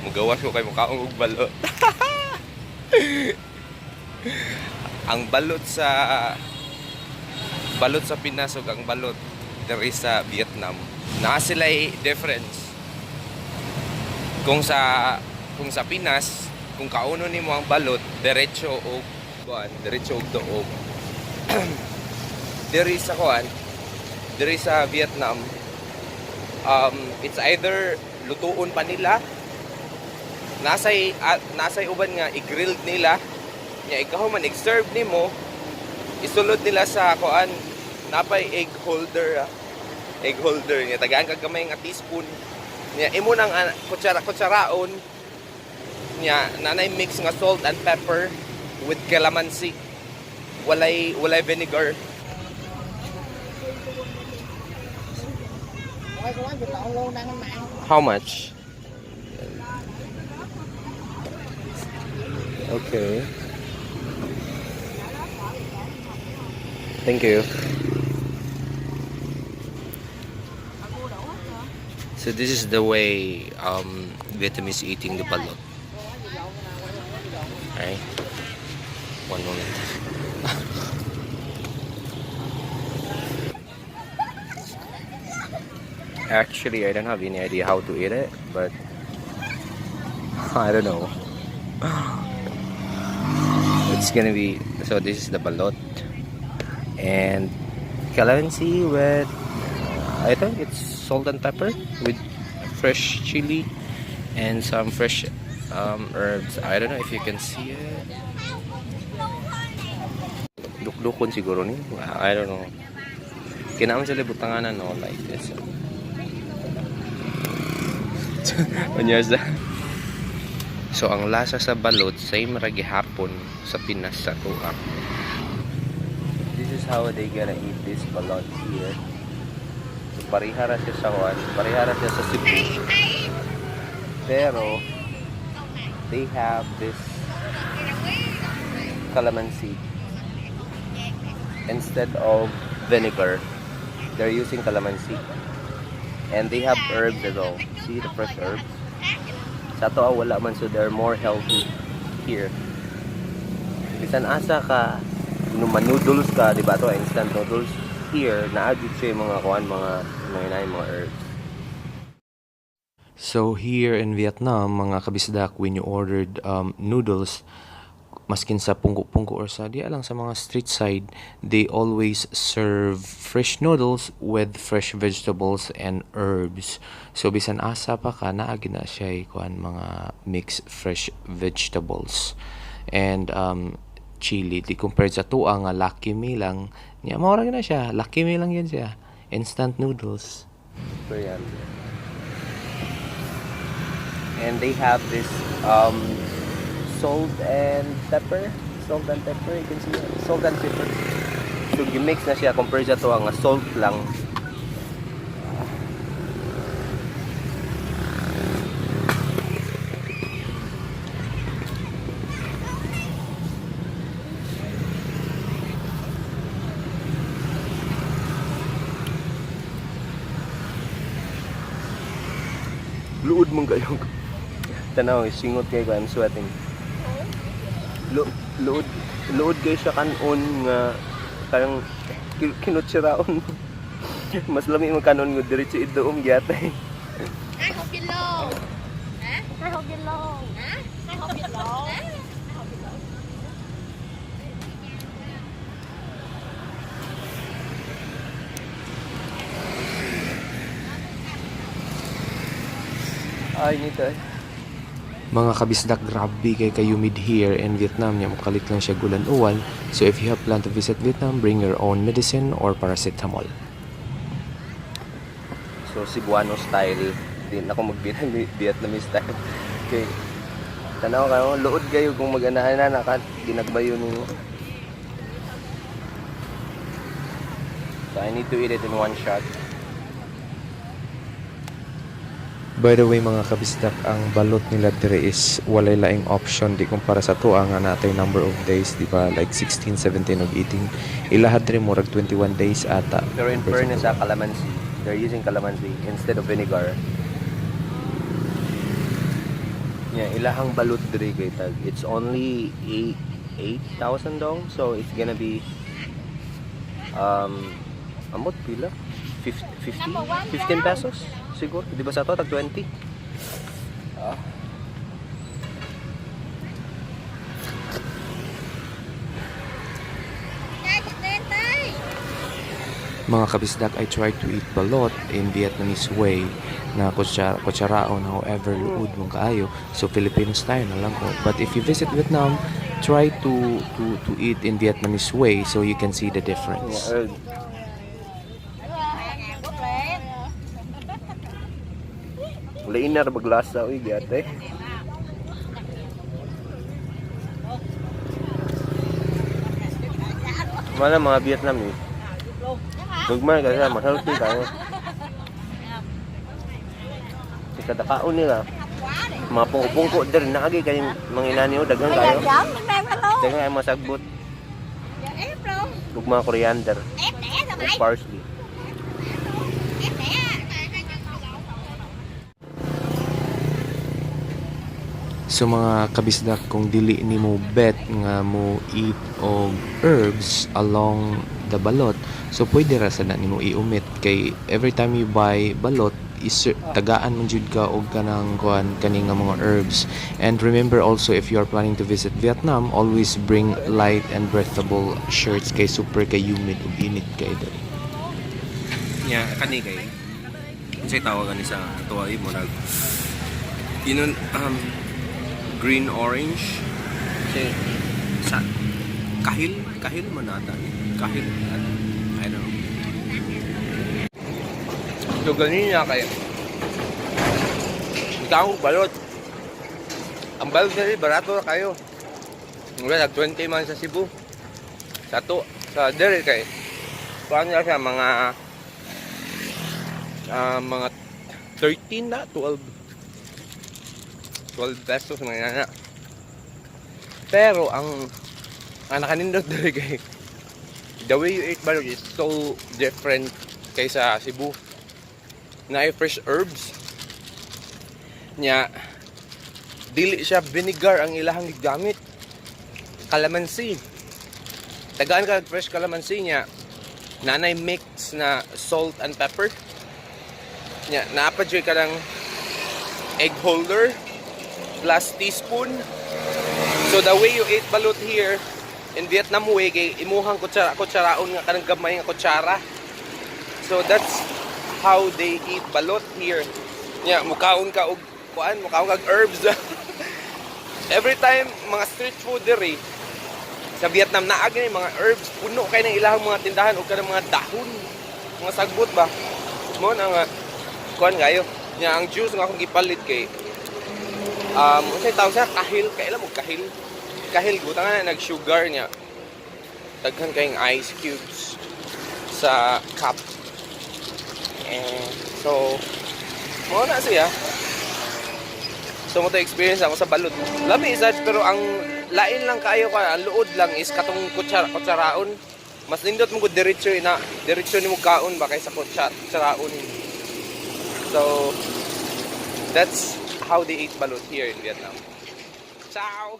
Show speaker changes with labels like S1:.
S1: Mugawas ko kay mukaon og balot. Ang balot sa Pinas ug ang balot diri sa Vietnam, naa sila'y difference. Kung sa Pinas, kung kauno nimo ang balot, diretso og kuan, diretso og duog. Diri sa kuan, diri sa Vietnam, it's either lutuon pa nila, nasay uban nga i-grilled nila, nya ikaw man i-serve nimo, isulod nila sa kuan, napay egg holder, egg holder niya, tagaan kag gamay nga teaspoon niya, imo nang kutsara kutsaraon niya, nanay mix nga salt and pepper with calamansi, walay vinegar. How much? Okay. Thank you. So this is the way Vietnamese eating the balot. Alright. One moment. Actually, I don't have any idea how to eat it, but I don't know. It's gonna be, so this is the balot and calamansi with I think it's salt and pepper with fresh chili and some fresh herbs. I don't know if you can see it. Dukdukon siguro ni. I don't know. Kinaman sila butanganan, no, like this. Unya. So ang lasa sa balot same ra gihapon sa Pinas sa atoa. This is how they gonna eat this balot here. So pareha ra siya sa kuan, pareha ra siya sa Cebu. Pero they have this calamansi instead of vinegar. They're using calamansi. And they have herbs as well. See the fresh herbs? Sa ato wala man, so they're more healthy here. Bisan asa ka noodles ka, di ba to instant noodles here, naa jud siya yung mga kuan, mga mga herbs.
S2: So here in Vietnam, mga kabisdak, when you ordered noodles, maskin sa pungko-pungko or sa di lang sa mga street side, they always serve fresh noodles with fresh vegetables and herbs. So bisan asa pa ka, naa na siya kuan, mga mixed fresh vegetables and chili. Di compared sa atoa nga Lucky Me lang niya, mao ra na siya, Lucky Me lang yan siya, instant noodles.
S1: So yan. And they have this salt and pepper. Salt and pepper, you can see it. Salt and pepper. So gimix na siya compared sa ato nga salt lang. Luod mong kayo. Tanaw, singot kayo ko, I'm sweating. Luod, luod kayo siya kanon nga parang kinutsiraon. Mas lami mo kanon nga diretso iduom gyatay.
S3: Hai hộp vịt lô. Hả? Hai hộp vịt lô. Hả? Hai hộp vịt lô. Hai hộp vịt lô.
S1: Ay, nito eh.
S2: Mga kabisdak, grabe kay ka-humid here in Vietnam niya, mukalit lang siya gulan-uwan. So if you have plan to visit Vietnam, bring your own medicine or paracetamol.
S1: So Cebuano style, di na ako mag Vietnamese style. Okay. Tanaw kayo, luod kayo kung mag-ana na ka ginagbayo nimo. So I need to eat it in one shot.
S2: By the way, mga kabisdak, ang balot nila dire is walay laing option, di kumpara sa atoa nga natay number of days, di ba? Like 16, 17 ug 18. Ilaha dire murag 21 days ata.
S1: Pero in fairness sa calamansi, they're using calamansi instead of vinegar.
S2: Nya ilahang balut diri kay tag. It's only 8 8,000 dong. So it's gonna be ambot pila? 50
S3: Number one
S2: 15 pesos siguro. Di ba sa ato tag 20? Ah.
S3: Tay, thịt lên tay.
S2: Mga kabisdak, I tried to eat balot in Vietnamese way na kutsaraon, however, luod mong kaayo. So, Filipino style na lang ko. But if you visit Vietnam, try to eat in Vietnamese way so you can see the difference.
S3: Bốc lên.
S2: Lain na baglasa uy gate. Mana mga Vietnamese? Gugmay kasi mas healthy kayo. Ikatakaon nila. Mga pungko-pungko din naagi kay mga inani o daghan
S3: Bây
S2: kayo.
S3: giờ chấm mình đem ra luôn.
S2: Daghan kayo mga sagbot
S3: Giờ ép luôn.
S2: ug mga coriander
S3: Ép đẻ sao
S2: ug
S3: mày?
S2: parsley.
S3: Ép đẻ.
S2: So mga kabisdak, kung dili nimo bet nga mo eat og herbs along the balot, so pwede ra sad na nimo i-omit kay every time you buy balot is tagaan man jud ka og kanang kuan kani nga mga herbs. And remember also, if you are planning to visit Vietnam, always bring light and breathable shirts kay super kay humid ug init kay diri.
S1: Nya kani kay unsay tawag ani sa atuwa mo nag inon green orange kasi sa kahil kahil man ata ni kahil, I don't know. So ganina kay ikaw balot, ang balot diri barato ra kayo. Wala nag 20 man sa Cebu sa to sa diri kay kuan na siya mga mga 13 na 12 12 pesos mga na. Pero ang nakanindot diri kay the way you eat balot is so different kaysa Cebu. Na fresh herbs nya, dili siya vinegar ang ilahang gigamit, kalamansi. Tagaan ka fresh kalamansi niya, nanay mix na salt and pepper nya, naa pa jud ka ng egg holder plus teaspoon. So the way you eat balut here in Vietnam way kay imuhang kutsara kutsaraon nga kanang gamay nga kutsara. So that's how they eat balot here. Nya mukaon ka og kuan, mukaon kag herbs. Every time mga street food diri sa Vietnam naa gani mga herbs, puno kay ng ilahang mga tindahan og kanang mga dahon, mga sagbot ba. Mo na nga kuan kayo. Nya ang juice nga akong gipalit kay unsay tawag sa kahil, kaila mo kahil. Kahil butang na nag-sugar niya. Daghan kayong ice cubes sa cup. Eh, so mo na siya. So mo to experience ako sa balot. Lami sad pero ang lain lang kaayo ka, ang luod lang is katong kutsara kutsaraon. Mas nindot mo gud diretso ina, diretso nimo kaon ba kaysa kutsaraon. So that's how they eat balut here in Vietnam. Ciao.